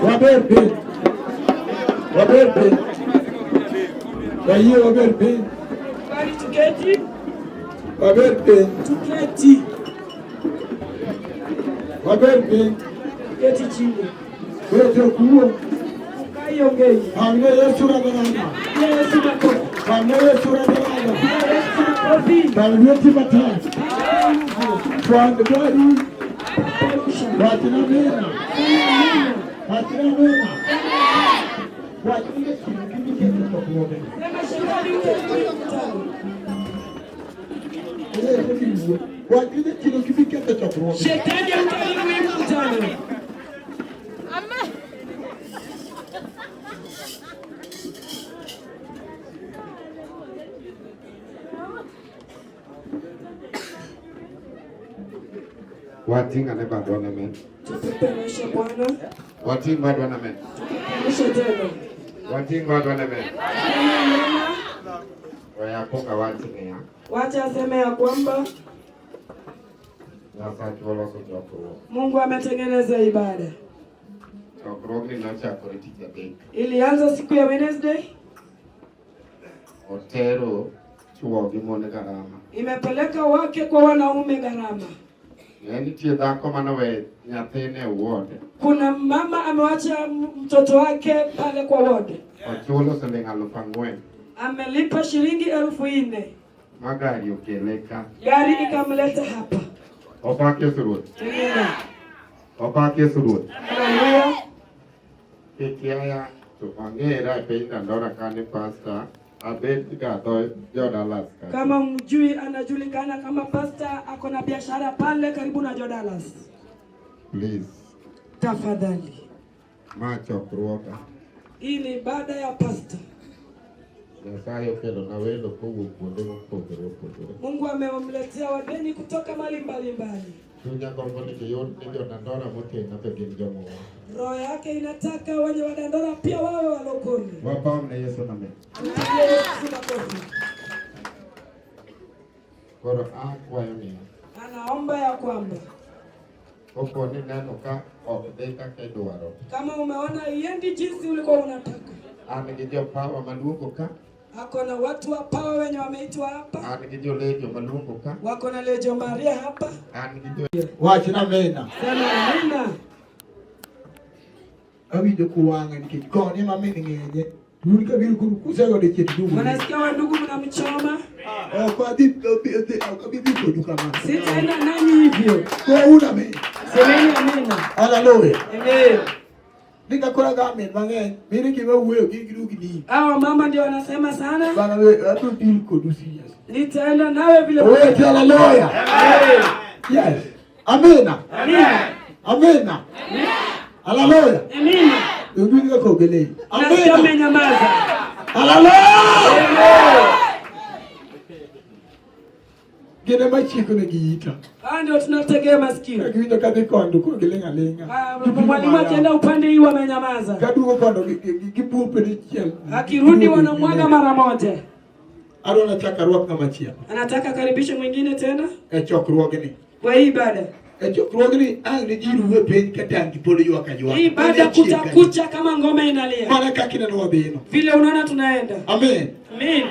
Waber piny. Waber piny. Wayie waber piny. Bali tuketi, Waber piny. tuketi, Waber piny. tuketi chini. Weche kuo. Ukaiongei. Pangne Yesu radarama. Pigia Yesu makofi. Pangne Yesu radarama. Pigia Yesu makofi. Pang lweti matek. Twang dwari. Wachna amina. Wachna amina. Wachna jachien kik iketho chokruoge. Sema shetani utaharibu mkutano. Wachna jachien kik iketho chokruoge. Shetani utaharibu hii mkutano. Wating' ane badwa ne men. Tupeperushe Bwana, Wating' badwa ne men. tupeperushe tena. Wating' badwa ne men. Amina. Oya koka wach niya. Wacha aseme ya kwamba Nyasachwa oloso chokruok. Mungu ametengeneza ibada. Chokruogni nochakore tich adek. Ilianza siku ya Wednesday, Otero chwo gi mon garama. imepeleka wake kwa wanaume gharama. Ne nitie dhako manowe nyathine e ward. Kuna mama amewacha mtoto wake pale kwa ward, Ochulo siling 4,000 amelipa shilingi 4,000, ma gari okele ka. gari ikamleta hapa. Opak Yesu Ruoth. Amina. Opak Yesu Ruoth. Haleluya. Kikiaya to ang'era e piny Dandora ka ni pasta abed ga dho jo-Dallas ka. Kama mjui, anajulikana kama pasta, ako na biashara pale karibu na Jodalas. Please, Tafadhali, ma chokruoga. hii ni ibada ya pasta. Nyasaye okelona welo kowuok kuonde mopogore opogore. Mungu amewamletea wageni kutoka mali mbalimbali. Chunya gombo ni giyud ni jo-Dandora motegno to gin jomowar. Roho yake inataka wenye wadandora pia wawe walokole. Wapam ne Yesu name. Mpigie Yesu makofi. Koro akwayo niya, Anaomba ya kwamba kopo ni neno ka ok dhi kaka idwaro, kama umeona iendi jinsi ulikuwa unataka, An gi jopawa maluongo ka. Ako na watu wa pawa wenye wameitwa hapa, An gi jolejo maluongo ka. wako na Lejo Maria hapa. An gi jo Wachna amina. Sema amina. Awinjo kuwang'a nikech koni ema min ng'enye. Un kabiro kuru kusego dichiel to duogo. Wanasikia wandugu, mnamchoma. Ok adhi ok abi dhi kodu kamano. Sitaenda nanyi hivyo. Gouru amin. Semeni amina. Haleluya. Amen. Nikakora ga amin mang'eny. Mine gima wuoyo gin girugni. Hawa mama ndio wanasema sana, Bana we abiro deal kodu serious. nitaenda nawe vile. Owete haleluya. Amen. Yes. Amina. Amina. Amina. Haleluya. Amina. Ungini kaka ogelei. Nasikia Amina. mmenyamaza. Haleluya. Gin ema chiko ne giita. Hawa ndio tunategea Ka masikio. giwinjo kadhi kondo koro giling' aling'a. Ah, Mwalimu akienda upande hii wamenyamaza, Kaduogo kondo gibuope dichiel. akirudi wanamwaga mara moja. Adwa nachak arwak ng'ama chielo Anataka karibishe mwingine tena e chokruogni. kwa hii ibada. E chokruogni ang' ne ji ruwe piny ka tangi pod ywak aywaka. Hii ibada Mana kucha kucha kama ngoma inalia, Mana kaka ineno wadhino. vile unaona tunaenda. Amen. Amen.